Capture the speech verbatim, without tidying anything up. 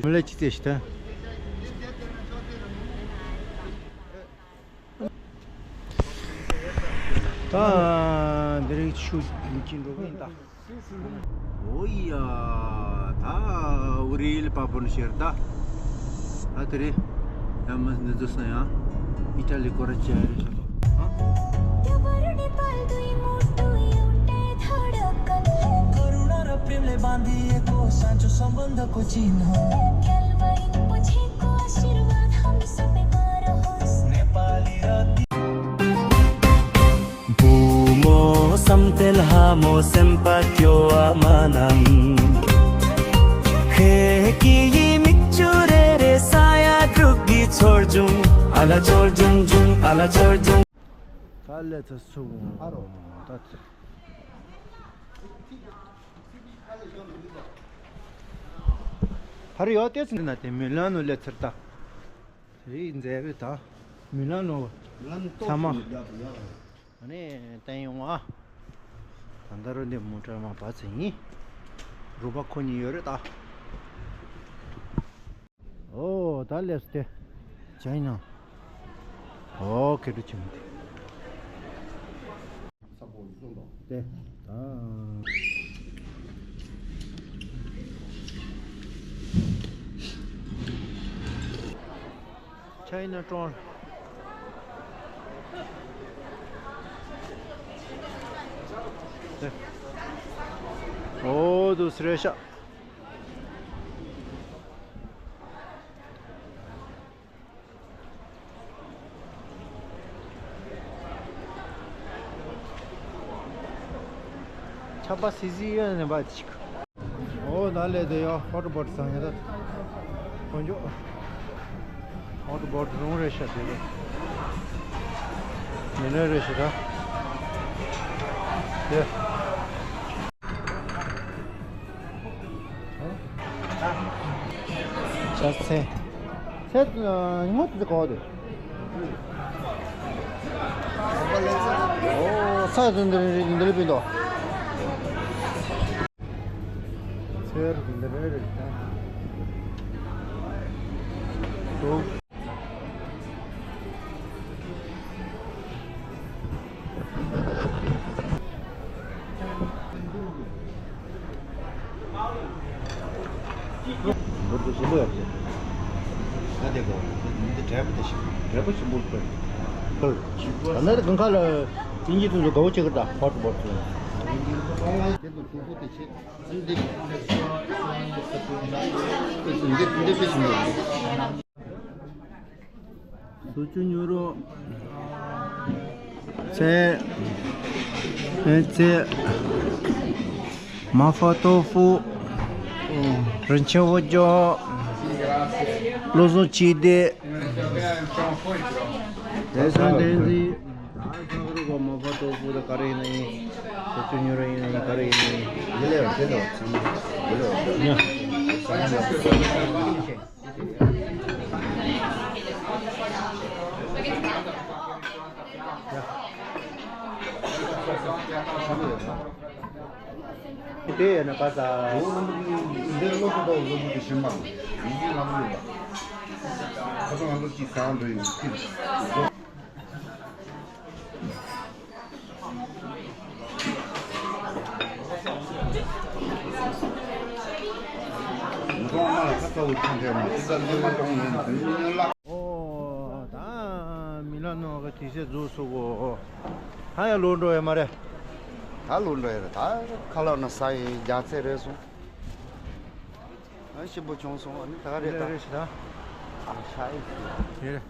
མི་ལ་ཅི་ཚེ་ཤི་ད། ད་འདི་རིང་ཆུ་ཡིན་གྱི་འགྲོ་གི་ཡིན་ད། ཨོ་ཡ། ད་ཨུ་རིལ་པ་པོ་ནི་ཤེར་ད། ད་དེ་རེད། ཡ་མ་འདི་ཚོ་སོང་ཡ། ཨི་ཊ་ལི་སྐོར་ཅན་རེད་ཤག་ད། ཨ། करुणा र प्रेमले बाँधिएको साँचो सम्बन्धको चिन्ह। नेपाली र बुमो समतेल हामो सेम्पा क्योआ मानम। खे कि यी मिच्चु रे रे साया ग्रुप गि छोर जुङ। आला छोर जुङ जुङ, आला छोर जुङ। ད་ལས་ཚ་སུ་ཨ་རོ། ད་ཚ། ཕར་ཡོད་དེ་ཚུན་ན་དེ་མི་ལ་ནོ་ལས་ཚར་ད། རེད་མཛད་པའི་ད། མི་ལ་ནོ། མི་ལ་ནོ་ཚ་མ། ཨ་ནི་བསྟན་ཡོང་ཨ། ད་ལྟ་རུ་འདི་མོ་ཊ་མ་བ་ཚེ་ཡིན། རུ་པ་ཁོ་གཉིས་ཡོད་རེད་ད། ཨོ་ད་ལེབས་ཏེ། ཅའི་ན། ཨོ་ཁེ་ཏུ་ཆེན་མོ་དེ། ཏེ། ད། Chinatown. ཏེ། ཨོ་དུ་སི་རེ་ཤ། ཆབ་པ་སི་སི་ཡོད་ནས་པ་ཅིག་ཨོ་ད་ལས་དེ་ཡོ་ཧོཊ་སྤོཊ་སང་ཡ་ད། དཀོན་མཆོག་ཧོཊ་སྤོཊ་རུང་རེ་ཤ་དེ་རེད། མི་ནོར་རེ་ཤ་ད། དེ། ཅ་ཚེ། ཚེ་ངོ་ཚེ་གོ་དེ། ཨོ་ས་དེ་འདི་འདི་པི་དོ། ཚེ་འདི་རེ་རེ་ད། འབུར་དུ་ཞིམ་པོ་ཡོད་རེད། ད་དེ་གོ་འདི་འབྲས་བུ་དེ་ཞིམ་པོ་འབྲས་བུ་ཞིམ་པོ་རེད། ད་ནི་གང་ག་ལ་དབྱིན་ཇི་དུ་དགའ་བོ་བྱེད་ཀྱི་ད་ཧོཊ་སྤོཊ་དེ་དུ་ཐུག་པོ་དེ་བྱེད། འདི་འདི་འདི་དཔེ་ཞིམ་པོ་རེད། སུ་ཅུ་ཉུ་རོ། ཚེ། ཨེ་ཚེ། མ་ཧྥ་ཏོ་ཧྥུ། རིན་ཆེན་འོ་ཅོག་བློ་བཟང་སྐྱིད་ལྡན། དེ་སོང་དེ་འཛིན། ད་ཚང་རུ་གོ་མ་ཧྥ་ཏོ་ཧྥུ་དང་ག་རེ་ཡིན་ན་ཡིན། སུ་ཅུ་ཉུ་རོ་ཡིན་ན་ཡིན་ག་རེ་ཡིན་ན་ཡིན། ཡིན་ལེ་ཡོད་ཚེ་དང་ཚང་མ་ཡིན་ལེ་ཡོད། དེ་ཡིན་ན་ག་ས། འདིར་སློབ་གྲྭ་དང་སློབ་གྲྭ་དེ་ཞིག་མ་ཡིན་གྱི་ལམ་ཡོད་པ། ཁ་སང་ང་ཚོ་གཅིག་ཟ་འགྲོ་ཡོང་གི། ཨོ། ད་མི་ལ་ནོ་གི་དུས་ཚོད་རྫོགས་སོང་གོ། ད་ཡང་ལོག་འགྲོ་ཡ་མ་རེད། ད་ལོག་འགྲོ་ཡ་རེད། ད་ཁ་ལག་ན་ས་ཡིན་རྒྱ་ཚད་རེད་སོང་། ཨ་ཞིམ་པོ་བྱུང་སོང་། ཨ་ནི་ད་ག་རེད་ད། རེད་ཤི་ད། ཨ་ཤ་ཡི། ཡེ་རེད།